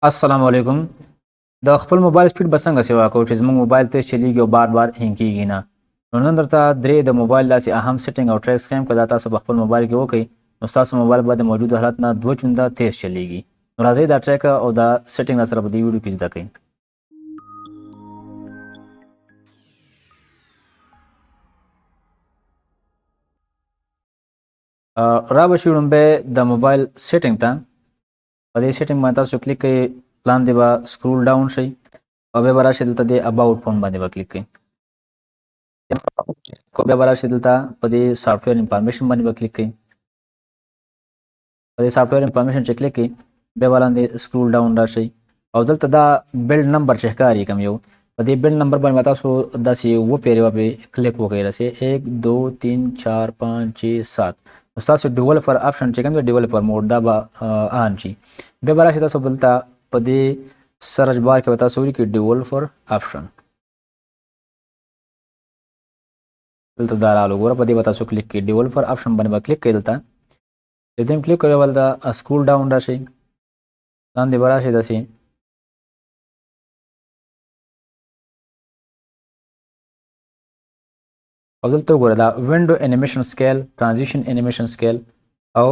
السلام علیکم. د خپل موبایل سپیډ به څنګه سیوا کوو چې زموږ موبایل تیز چلیږي او بار بار هینګ کیږي نه؟ نو نن درته درې د موبایل داسې اهم سیټینګ او ټریکس ښیم، که دا تاسو په خپل موبایل کې وکړئ نو ستاسو موبایل به د موجوده حالت نه دوه چنده تیز چلیږي. نو راځئ دا ټریک او دا سیټینګ را سره په دې ویډیو کې زده کړئ. را به شي ړومبی د موبایل سیټینګ ته. په دې سیټینګ باندې تاسو کلیک کړئ، لاندې به سکرول ډاون شئ او بیا به راشئ دلته دې اباوټ فون باندې به کلیک کړئ. بیا به راشئ دلته په دې سافټویر انفارمیشن باندې به کلیک کړئ. په دې سافټویر انفارمیشن چې کلیک کړئ بیا به لاندې سکرول ډاون راشئ او دلته دا بیلډ نمبر چې ښکاري کوم یو، په دې بیلډ نمبر باندې به تاسو داسې اووه پېرې به پرې کلیک وکړئ، داسې 1 2 3 4 5 6 7. نو ستاسو ډیولپر آپشن چې کوم دی، ډیولپر موډ، دا به آن شي. بیا به راشئ تاسو دلته په دې سرچ بار کې به تاسو ولیکئ ډیولپر آپشن، دلته دا رالو ګوره، په دې به تاسو کلیک کړئ، ډیولپر آپشن باندې به کلیک کړئ. دلته چې دې کلیک کوئ بیا دلته سکرول ډاون راشئ، لاندې به راشئ داسې او دلته وګوره دا وینډو انیمیشن سکیل، ترانزیشن انیمیشن سکیل او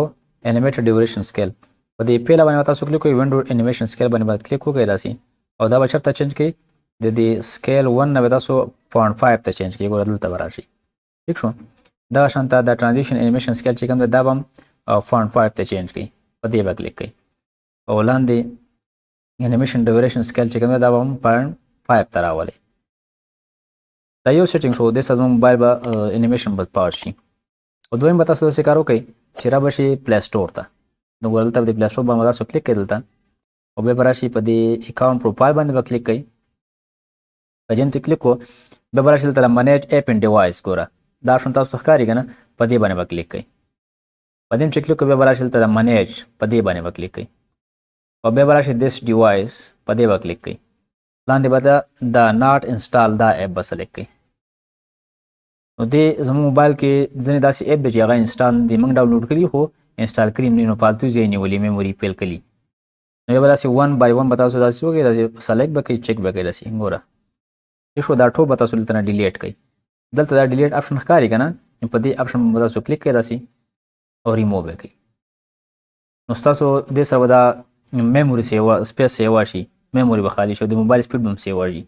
انیمیټډ ډیوریشن سکیل. په دې پیله باندې تاسو کلیک کوئ، وینډو انیمیشن سکیل باندې به کلیک وکړئ داسې، او دا به چېرته چینج کړئ، د دې سکیل 1 نه به تاسو 0.5 ته چینج کړئ. ګوره دلته به راشي، ټیک شو. دغه شان ته دا ترانزیشن انیمیشن سکیل چې کوم دی دا به هم 0.5 ته چینج کړئ، په دې به کلیک کړئ. او لاندې انیمیشن ډیوریشن سکیل چې کوم دی دا به هم 0.5 ته راولئ. دا یو سیټینګ شو، دې سره زموږ موبایل به انیمیشن به پاور شي. او دویم به تاسو داسې کار وکړئ چې را به شي پلی سټور ته. نو ګوره دلته په دې پلی سټور باندې تاسو کلیک کړئ دلته، او بیا به راشي په دې اکاونټ پروفایل باندې به کلیک کړئ. په جن ته کلیک کړو، بیا به راشي دلته منیج اپ اینډ ډیوایس. ګوره دا آپشن تاسو ته ښکاري که نه، په دې باندې به کلیک کړئ. په دې چې کلیک کړو بیا به راشي دلته منیج، په دې باندې به کلیک کړئ. او بیا به راشي دیس ډیوایس، په دې به کلیک کړئ. لاندې به دا ناټ انسټال دا اپ به سلیکټ کړئ. نو دې زموږ موبایل کې ځینې داسې اپ دی چې هغه انسټال دی، موږ ډاونلوډ کړي خو انسټال کړي نه، نو فالتو ځای نیولي میموري پیل کړي. نو بیا به داسې 1 بای 1 به تاسو داسې وکړئ، داسې سلیکټ به کړئ، چک به کړئ داسې. ګوره ښه شو، دا ټول به تاسو دلته نه ډیلیټ کړئ. دلته دا ډیلیټ آپشن ښکاري که نه، په دې آپشن به تاسو کلیک کړئ داسې او ریموو به کړئ. نو ستاسو دې سره به دا میموري سیوا، سپیس سیوا شي، میموري به خالي شي او د موبایل سپیډ به هم سیوا شي.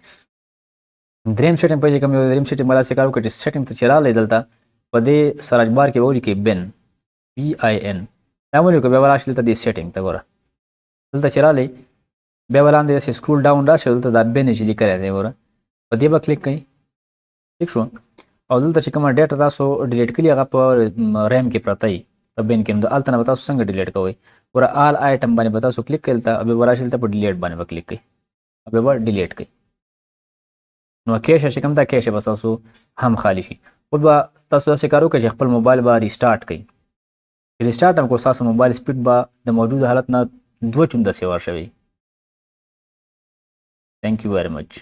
دریم سیټینګ په دې کوم یو دریم سیټینګ به داسې کار وکړي چې سیټینګ ته چې راغلی دلته په دې سرچ بار کې به ولیکئ بن، بی آی ان، دا ولیکو. بیا به راشي دلته دې سیټینګ ته. ګوره دلته چې راغلی بیا به لاندې داسې سکرول ډاون راشي، دلته دا بن چې لیکلی دی ګوره په دې به کلیک کړئ، ټیک شو. او دلته چې کومه ډیټا تاسو ډیلیټ کړي هغه په ریم کې پرته وي په بن کې، نو هلته نه به تاسو څنګه ډیلیټ کوئ؟ ګوره آل آیټم باندې به تاسو کلیک کړئ دلته، او بیا به راشي دلته په ډیلیټ باندې به کلیک کړئ او بیا به ډیلیټ کړئ. نو کیشه چې کوم دا کیشه به تاسو هم خالي شي. اوس به تاسو داسې کار وکړئ چې خپل موبایل به ریسټارټ کړئ. چې ریسټارټ هم کړو ستاسو موبایل سپیډ به د موجوده حالت نه دوه چنده سیوا شوی. Thank you very much.